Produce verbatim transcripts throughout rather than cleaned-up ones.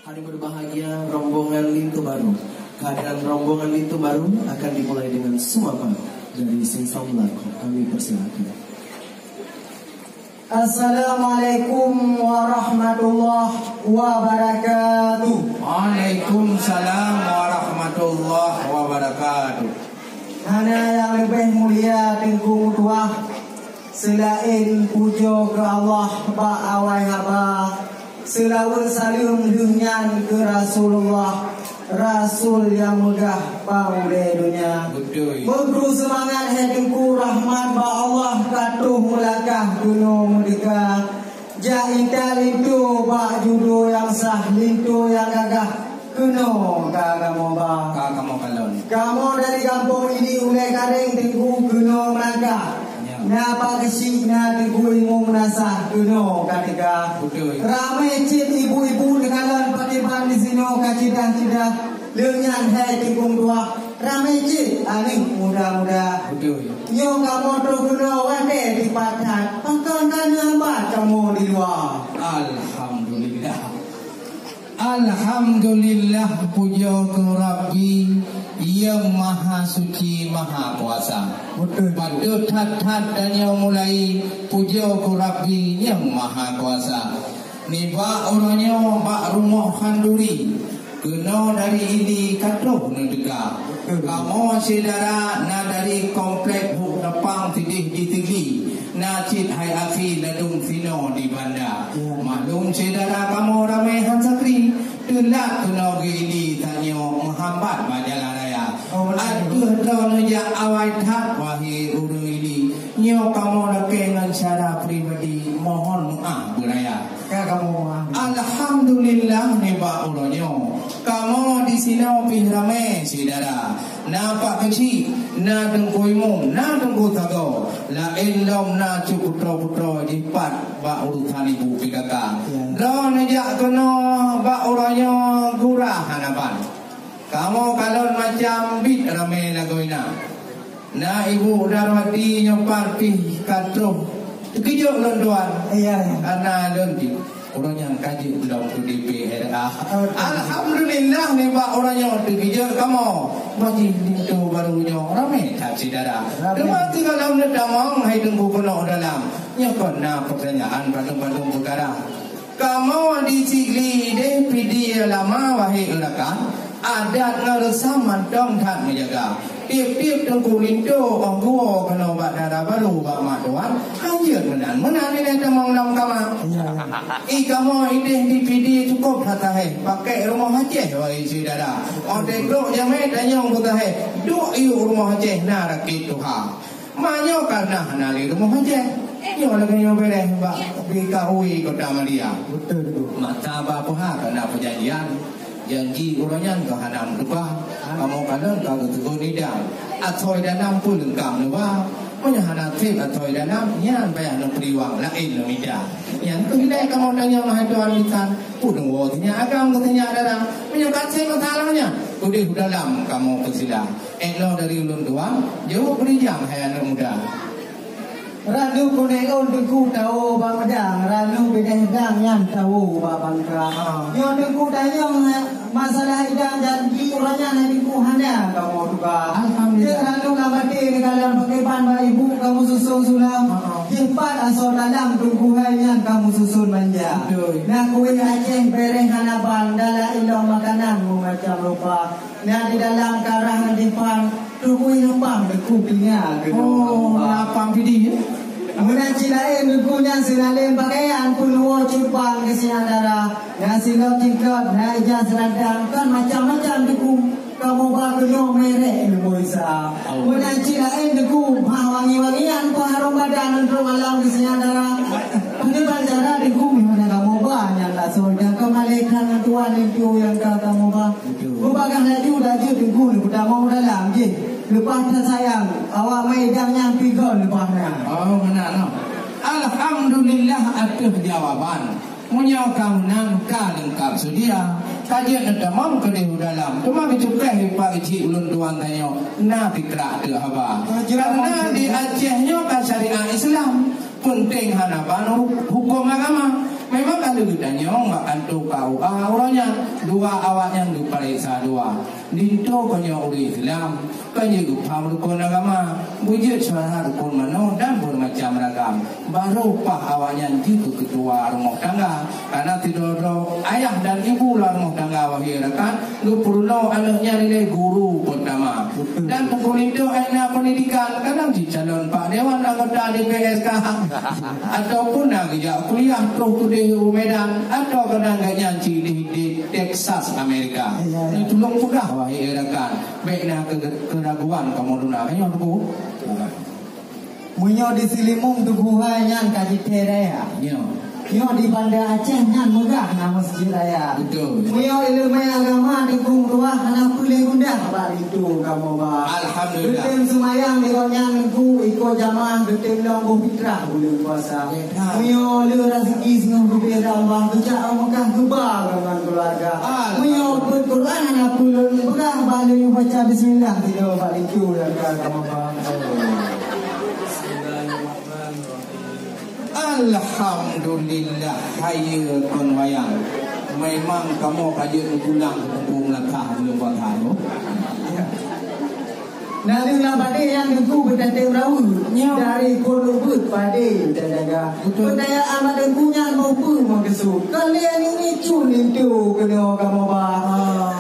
Hari berbahagia rombongan linto baru. Kehadiran rombongan linto baru akan dimulai dengan sumapa dari Sing Samlak. Kami persilakan. Assalamualaikum warahmatullahi wabarakatuh. Waalaikumsalam warahmatullahi wabarakatuh. Hana nyang leubeh mulia Teungku Meutuah, seulaén pujoe keu Allah bak awai haba, seulaweuet saleuem lheueh nyan keu Rasulullah, Rasul nyang meugah pangulée donya. Beutôi. Beugru seumangat hai Teungku, rahmat bak Allah ka troh meulangkah keunoe meudeuka. Jak intat linto bak judo nyang sah, linto nyang gagah keunoe ka kamoe ba. Ka kamoe kalon. Kamoe dari gampông Ili Ulée Kareng Teungku keunoe meulangkah. Ya. Na Pak Keuchik, na Teungku Imum, na sah keunoe ka teuka. Beutôi. Ramé cit ibu-ibu neukalon pakriban disinoe ka ceudah-ceudah. Lheueh nyan hai Teungku Meutuah, ramé cit aneuk muda-muda. Beutôi. Nyoe kamoe troh keunoe watée dipat that, pakon ka neuhambat kamoe di luwa. Alhamdulillah. Alhamdulillah, pujoe keu Rabbi nyang Maha Suci, Maha Kuasa. Beutôi. Patôt that-that tanyoe mulai pujoe keu Rabbi nyang Maha Kuasa. Nibak uroe nyoe bak rumoh khanduri, keunoe dari Ili ka troh neuteuka. Kamoe syedara na dari komplek Huk Nepang sideh di Sigli, na cit hai akhi ladum sinoe di Banda. Ya. Maklum syedara kamoe ramé han sakri, teulat keunoe geu Ili tanyoe meuhambat bak jalan raya. Oh, betul. Ateueh droeneuh jak awai that, wahé ureuëng Ili. Nyoe kamoe lakée ngon syara pribadi, mohon meuáh beuraya. Ka kamoe meuáh. Alhamdulillah, nibak uroe nyoe kamoe disinoe pih ramé syedara. Na Pak Keuchik, na Teungku Imum, na Teungku Sagoe. Laén lom na cut putroe-putroe jipat bak urusan ibu P K K. Ya. Droeneuh jak keunoe bak uroe nyoe gura hana ban. Kamoe kalon macam bit ramé lagoina. Na Ibu Darwati nyoe pat pih ka troh. Teukeujot lôn tuan. Iya, iya. Karena lôn di ureuëng nyang ka jeuet lom keu D P R A. Oh, alhamdulillah, nibak uroe nyoe teukeujot kamoe. Bagi linto baru nyoe ramé that syedara. Ramé. Teuma keu gohlom neutamong hai Teungku keunoe dalam. Nyoe kon na peutanyaan bandum-bandum peukara. Kamoe di Sigli deh Pidie lama wahé rakan, adat ngon reusam mantong that meujaga. Tiep-tiep teungku linto óh geuwoe keunoe bak dara barô bak mak tuan, hanjeuet meunan. Meunan ilée tamong lam kama. Ya, ya. I kamoe ideh di Pidie cukôp that sahé, pakai rumoh Aceh wahé syedara. Óh teutrok jamé tanyong beutahé, duek yue rumoh Aceh na rakét tuha. Meunyoe kareuna hana lé rumoh Aceh, nyoe lagée nyoe beureh bak B K U I Kota Madia. Beutôi, beutôi. Mata ba peuha ka na peujanjian, janji uroe nyan ka hana meutuka. Kamoe kalon ka geuteugon idang. Asoe dalam pun leungkap neuba. Meunyoe hana treb asoe dalam, nyan payah neupeuliwang laén neumita. Nyan keuh ilée kamoe tanyong hai tuan insan. Peue neuwoe sinyak agam keu sinyak dara. Meunyoe ka treb masalah nyan, udeh u dalam kamoe peusila. Eno dari ulôn tuan, jaweueb beurijang hai aneuk muda. Ranup keuneuk ôn teungku tawoe bak meudang, ranup bideh dang nyan tawoe bak bangka. Ah. Nyoe teungku tanyong, eh, masalah idang janji uroe nyan hai teungku hana kamoe tuka. Alhamdulillah. Jeuet ranup lam até neukalon pakriban bak ibu kamoe suson sulam. Ah, ah. Jeuet pat asoe dalam teungku hai nyan kamoe suson manja. Betul. Na kueh Aceh bereh hana ban, dalam ilong makanan meumacam rupa. Na di dalam karah ngon dipan, tuboh lapang deuk pinga keunoe. Oh, lapang pidie, ya? Meunan cit laén deuk nyan seunalém pakaian peunuwoe cupang keusian dara. Na silop cingkot, na ija seurantang, kan macam-macam deuk. Kamoe ba keunoe merek ilmu Isa. Oh. Meunan cit laén deuk, mah wangi-wangian peuharôm badan untuk alam keusian dara. Pada banjara deuk, meunan kamoe ba nyan langsung dah keumalaikan tuan itu yang ka kamoe ba. Betul. Beubagaih laju, laju teungku neupeutamong dalam jih. Leupah that sayang, awak mai idang nyang pih kon leupah na. Oh, meunan, no. Alhamdulillah ateueh jawaban. Meunyoe ka meunan ka leungkap seudia, ka jeuet neutamong keudeh u dalam. Teuma geucukéh ipak ici ulôn tuan tanyoe, na pikra ateueh haba. Karena di Aceh nyoe ka syariat Islam, peunteng hana ban hu-, huköm agama. Memang ka lheueh geutanyong bak kantô K U A uroe nyan, dua awak nyan geupareksa dua. Linto keuh nyoe ureuëng Islam, kon jeuet geupaham rukon agama, beujeuet syuhara rukon manoe dan beumacam ragam. Barô paih awak nyan jeuet keu keutua rumoh tangga. Karena sidroe-droe ayah dan ibu lam rumoh tangga, wahé rakan, geupeurunoe aneuëk nyan ilée guru peutama. Dan peukeulintong na peundidikan, kadang jicalon pak dewan anggota D P S K, ataupun na geujak kuliah troh keudeh u Medan, atau kadang gobnyan cit di, di Texas, Amerika. Ya, ya. Nyoe tulông peugah, wahé rakan, bék na keu-, keuraguan kamoe duna. Nyoe, Teungku. Meunyoe di Seulimeum tuboh hai nyan ka jithée raya. Ya. Nyoe di Banda Aceh nyan meugah na meuseujid raya. Betul. Meunyoe ileumé agama dikung tuah hana peue lé gundah bak linto kamoe ba. Alhamdulillah. Geutem seumayang di gobnyan Teungku, iko jamaah geutem lom boh fitrah buleuen puasa. Ya, dah. Meunyoe le raseuki singoh geubri lé Allah, geujak u Mekah geuba ngon keuluwarga. Alhamdulillah. Meunyoe peuet Quran hana peue lôn peugah, bah lôn baca bismillah sidroe bak linto dan ka kamoe ba. Alhamdulillah, hayeue kon wayang. Memang kamoe ka jeuet meupulang keu Teungku Meulakah buleuen puasa nyoe. Na lheueh lam padé nyang Teungku beutatem raweuk. Nyoe. Dari kon ubeuet padé teujaga. Betul. Peudayaan mak Teungku nyan boh peue meukeusut. Ka lheueh nyoe cun linto keunoe kamoe ba. Ah.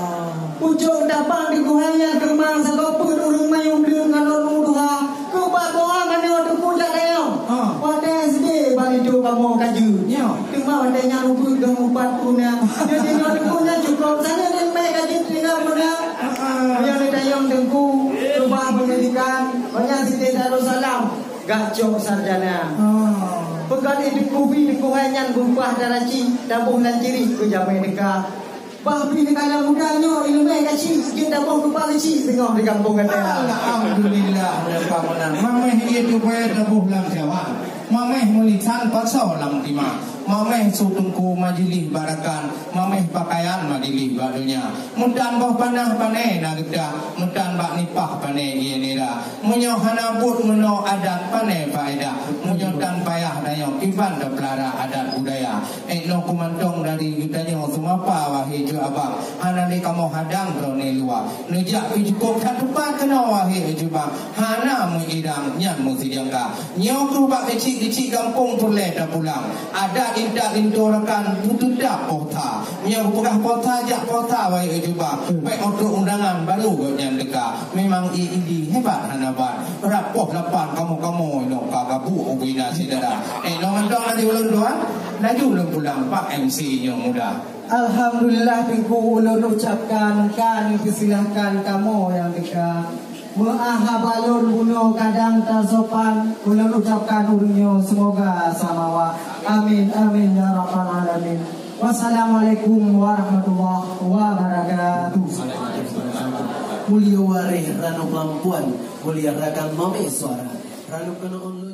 Pucok tapang di kuhai nyang keumang sagoe peuet ureuëng mayuem deueng ngon lôn meutuha. Keu bak doa manoe Teungku jak dayong. Ha. Watée S D bak linto kamoe ka jeuet. Nyoe. Teuma watée nyan ubeuet dong upat puna. Jadi nyoe Teungku nyan cukôp saneue deungon ka jeuet tinggai puna. Ha. Nyoe neutanyong Teungku, keubah peundidikan. Nyoe nyan Siti Darussalam, gak cok sarjana. Ha. Peugah di Teungku Bi, Teungku hai nyan beupah dara cik, taboh lam cirik keu jamé teuka. Bah pih di kalam muda nyoe ileumé ka cit, jeuet taboh keupak keuchik singoh di gampông gata. Alhamdulillah, meunyoe ka meunan. Mameh ie tubée taboh lam cawan. Mameh meulisan pasoe lam tima. Mameh su teungku majeulih bak rakan. Mameh pakaian majeulih bak donya. Meutan boh panah pané na geudah. Meutan bak nipah pané ie nira. Meunyoe hana buet meunoe adat pané faedah. Meunyoe tan payah tanyoe kiban tapeulara adat budaya. Ék noe kumantong dari geutanyoe seumapa, wahé cut abang. Hana lé kamoe hadang droeneuh luwa. Neujak pih cukôp that teumpat keunoe, wahé cut bang. Hana meuidang nyan meusijangka. Nyoe keuh bak keuchik-keuchik gampông peureulée tapulang. Adat intat linto rakan peuteutap poh tha. Nyoe geupeugah poh tha jak poh tha, wahé cut bang. Bék utok undangan baru gobnyan teuka. Memang ie Idi hebat hana ban. Rab poh lapan kamoe-kamoe nyoe ka gabuk ubé na syedara. Ék noe mantong dari ulôn tuan, laju lôn pulang bak M C nyang muda. Alhamdulillah, Teungku, ulôn ucapkan ka neupersilahkan kamoe nyang teuka. Meuah haba lôn bunoe kadang tasopan, ulôn ucapkan ureuëng nyoe seumoga samawa. Amin, amin, ya rabbal alamin. Wassalamualaikum warahmatullahi wabarakatuh. Mulia waréh ranub lampuan, mulia rakan mamé suara. Ranub keunoe lôn